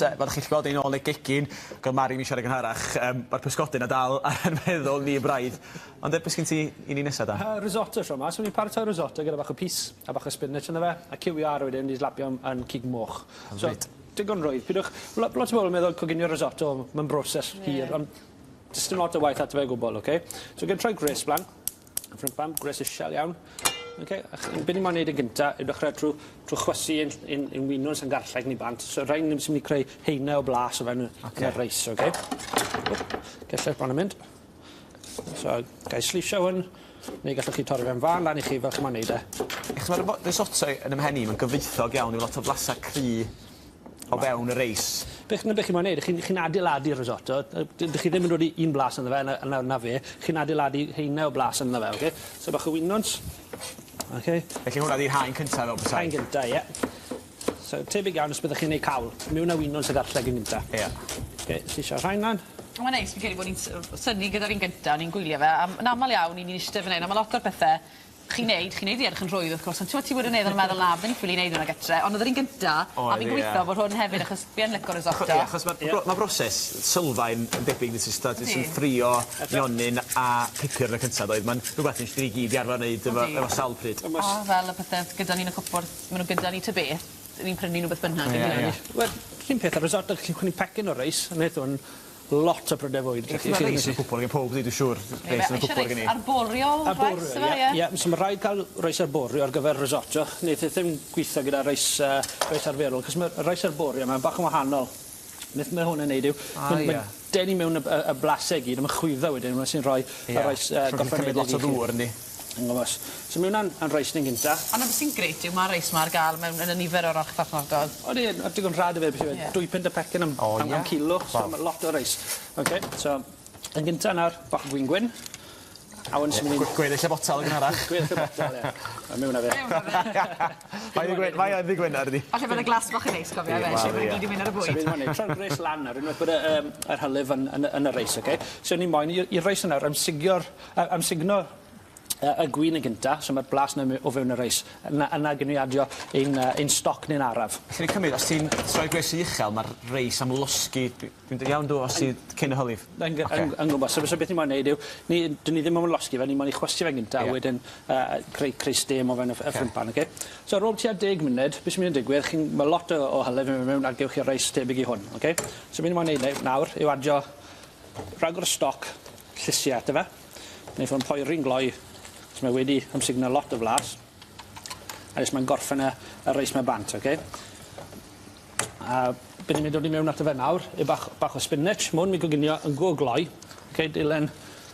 Fel 'dych chi'n gallu gweld ni nôl yn y gegin ac o'dd Mari yn siarad gynharach yym ma'r pysgodyn 'na dal ar 'yn meddwl ni braidd. Ond yy be' sgin ti i ni nesa da? Risotto tro 'ma. So ni'n paratoi risotto gyda bach o pys a bach o spinach ynddo fe a cyw iâr wedyn 'di lapio yn cig moch. Hyfryd. So digon rwydd. Pidwch lo- lot o bobol yn meddwl coginio risotto ma'n broses hir on' do's dim lot o waith ato fe o gwbwl oce? So gyn troi gwres mlan. Ffrind bam, gwres isiel iawn. Oce, a be' ni moyn neud yn gynta yw dechre trw trw chwysu ein ein ein winwns a'n garlleg ni bant. So rhein ddim sy myn' i creu haene o blas o fewn y Oce. yn y reis oce? Gellai'r bron yn mynd. So gai sleisio hwn neu gallwch chi torri fe'n fân lan i chi fel chi moyn neud e. Achos ma'r fo- risotto yn 'ym mhen i ma'n gyfoethog iawn efo lot o flasa cry o fewn y reis. Be' 'na be' chi moyn neud chi'n chi'n adeiladu risotto dych chi ddim yn dod i un blas ynddo fe 'na 'na 'na fe. Chi'n adeiladu haene o blas ynddo fe oce? So bach o winwns. Oce? Felly hwnna 'di'r haen cynta fel petai? Haen gynta ie. So tebyg iawn os byddech chi'n neud cawl. Miwn â winwns a garlleg yn gynta. Ie. Oce slisio rhain mlan. O ma'n neis fi'n credu bod ni'n synnu gyda'r un gynta o'n i'n gwylio fe a yn amal iawn 'yn ni'n ishte fan 'yn a ma' lot o'r pethe chi'n neud chi'n neud i edrych yn rhwydd wrth gwrs ond t'mod ti wirioneddol yn meddwl na fydden i ffili neud wnna gytre ond o'dd yr un gynta a Oedd fi'n ie. gobitho bod hwn hefyd achos fi yn lico risotto. Acho- ie achos ma'r Ie. bro- ma'r broses sylfaen yn debyg jyst yn Ydi. ffrio nionyn a pupur yn y cynta doedd ma'n rwbeth nes di gyd i arfer neud efo Odi. efo sawl pryd. A fel y pethe gyda ni yn y cwpwrdd ma' nw gyda ni ta beth ni'n prynu nw beth bynnag Ie on'd 'yn ie. ni? Wel 'r un peth â risotto chi prynu pecyn o reis a neith 'wn lot o pryde fwyd. Felly ma' reis yn y cwpwr gen powb dwi'n siŵr. Reis yn y cwpwr gen i. Arborio rice yfe ie? Ie so ma' rhaid ca'l reis arborio ar gyfer risotto. Neith e ddim gwitho gyda reis yy reis arferol 'chos ma' reis arborio ma' bach yn wahanol. Beth ma' hwn yn neud yw... A ie. Ma'n denu mewn y y y blase i gyd a ma'n chwyddo wedyn 'na sy'n rhoi Ie. y reis yy So cymryd lot o ddŵr yndi? Yn gwmws. So ma' wnna'n yn reis ni'n gynta. On' a be' sy'n grêt yw ma' reis 'ma ar ga'l mewn yn y nifer o'r archfarchnadodd. Odi a digon rhad efyd beth yw e? Ie. 2 punt y pecyn am O am ie? am kilo so Waw. ma' lot o reis. Oce so yn gynta nawr bach o gwin gwyn. A 'wn sy'n myn' i... Gweddill y botel yn gynharach. Gweddill y botel ie. A mewn â fe. Mewn â fe. Mae ddi mae yn ddy Gwener ydi? Falle bod y glas bach yn neis cofio efyd lle ma' gyd yn mynd ar y bwyd. So be' ni moyn neud troi'r gwres lan nawr unwaith bod y yym yr hylif yn yn y yn y reis oce? So ni moyn i i'r reis yna amsigio'r yy amsugno y y gwin yn gynta so ma'r blas 'na o fewn y reis. Yna yna gewn ni adio ein yy ein stoc ni'n araf. Felly ni'n cymryd os ti'n troi gwres yn uchel ma'r reis am losgi dwi dwi'n d- iawn dw os ti cyn y hylif? Yn gy- yn yn gwbod so so beth ni moyn neud yw ni 'dyn ni ddim am losgi fe ni moyn i chwysu fe'n gynta a Ie. wedyn yy creu creu stêm o fewn y y ffrimpan oce? So ar ôl tua deg munud be' sy'n myn' i digwydd chi'n ma' lot o o hylif yn myn' mewn a gewch chi reis tebyg i hwn oce? So be' ni moyn neud neu- nawr yw adio ragor o stoc llysie ato fe. Neith hwn poeri'n gloi 'chos mae wedi amsugno lot o flas. A jyst mae'n gorffen y y reis 'ma bant oce? A be' ni'n mynd dod i mewn ato fe nawr yw bach bach o spinach. Ma' 'wn myn' i goginio yn go gloi. Oce delen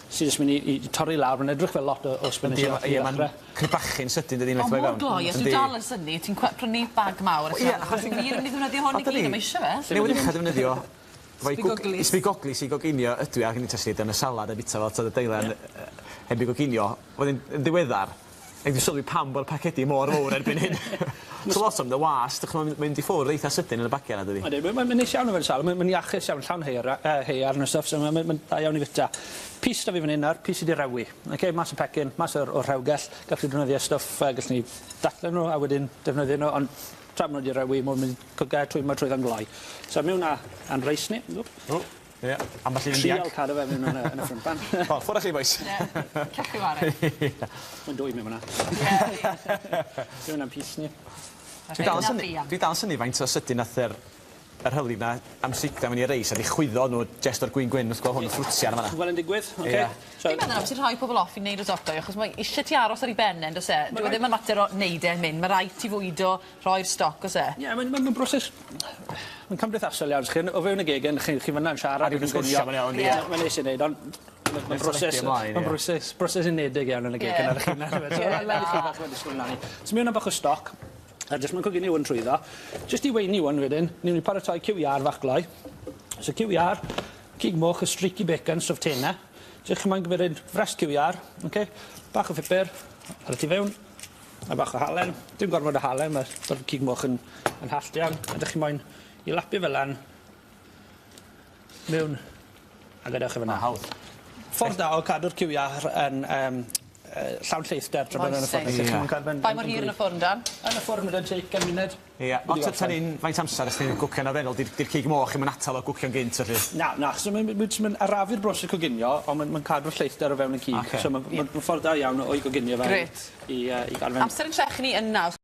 sy jyst myn' i i torri lawr ma'n edrych fel lot o o spinach Yndi ie ma'n crebachu'n sydyn dydi O mor gloi a dwi dal yn synnu ti'n prynu bag mawr a Ie achos ti'n wir yn myn' i ddefnyddio hwn i gyd a ma' isie fe. Newydd dechra defnyddio Fo'i Sbigoglys. Sbigoglys i goginio ydw i ag yn i yn y salad a bita fel t'od y deilen heb 'i goginio. Wedyn yn ddiweddar ag dwi sylwi pam bo'r pacedi mor fowr erbyn hyn. So lot o'n mynd yn wast 'dych ch'mo' mynd i ffwrdd eitha sydyn yn y bagia 'na dydi? Yndi ma' ma'n neis iawn efo'r salad ma'n ma'n iachus iawn llawn heira haearn a stwff so ma' ma'n dda iawn i fita. Pys 'da fi fan 'yn nawr pys sy 'di rewi. Oce mas o pecyn mas o'r o'r rhewgell gallwn ni defnyddio stwff yy gallwn ni daclo n'w a wedyn defnyddio n'w ond tra ma' n'w 'di rewi ma' nw'n mynd cwca trwymo trwyddo'n gloi. So mewn â a'n reis ni. Wp. O ie ambell un yn dianc. Trial cadw fe mewn yn y yn y ffrympan. Wel ffwr' â chi bois. Ie. Cachu ware. Ie. Mae'n dwym yn fan 'na. Ie. Mewn â'n pys ni. Dwi dal yn synnu dwi dal yn synnu faint o sydyn nath yr yr hylif 'na amsugno mewn i'r reis a 'di chwyddo nw jest o'r gwin gwyn wrth gwel' hwn yn ffrwtian yn fan 'na. Chi'n gwel' e'n digwydd? Oce. Ie. So Fi'n meddwl ambyti rhoi pobol off i neud risotto achos mae isie ti aros ar 'i ben e on'd o's e? Dyw e ddim yn mater o neud e a mynd ma' rai' ti fwydo rhoi'r stoc o's e? Ie mae'n mae'n broses mae'n cymdeithasol iawn chi o fewn y gegin chi chi fynna'n siarad A rywun yn sgwrsio mae'n iawn ie. Mae'n neis i neud ond ma'n broses ma'n broses broses unedig iawn yn y gegin ar 'ych hunan yfe so raid i chi bach o disgwl amdani. So mi wnna bach o stoc a jyst ma'n coginio 'wn trwyddo. Jyst i weini 'wn wedyn ni myn' i paratoi cyw iâr fach gloi. So cyw iâr, cig moch a streaky bacon stwff tene. Jyst chi moyn gymeryd frest cyw iâr oce bach o phupur ar y tu fewn. A bach o halen. Dim gormod o halen ma' ma'r cig moch yn yn hallt iawn. A 'dych chi moyn 'i lapio fe lan mewn a gadewch e fyn 'na. Hawdd. Ffordd da o cadw'r cyw iâr yn yym llawn lleithder tra bod e yn y ffwrn. Moist Felly chi'm yn cadw fe'n... Faint mor hir yn y ffwrn Dan? Yn y ffwrn ma' 'da tua ugen munud. Ia. Ond ta- tan 'yn faint amser os ti'n gwcio'n arferol 'di'r 'di'r cig moch ddim yn atal o gwcio'n gynt felly? Na na so mae'n mae'n ma'n arafu'r broses coginio on' ma'n ma'n cadw'r lleithder o fewn y cig. Ocê. So ma'n ma'n ffordd da iawn o'i goginio fe. Grêt. I yy i gadw fe'n... Amser yn trechu ni yn nawr.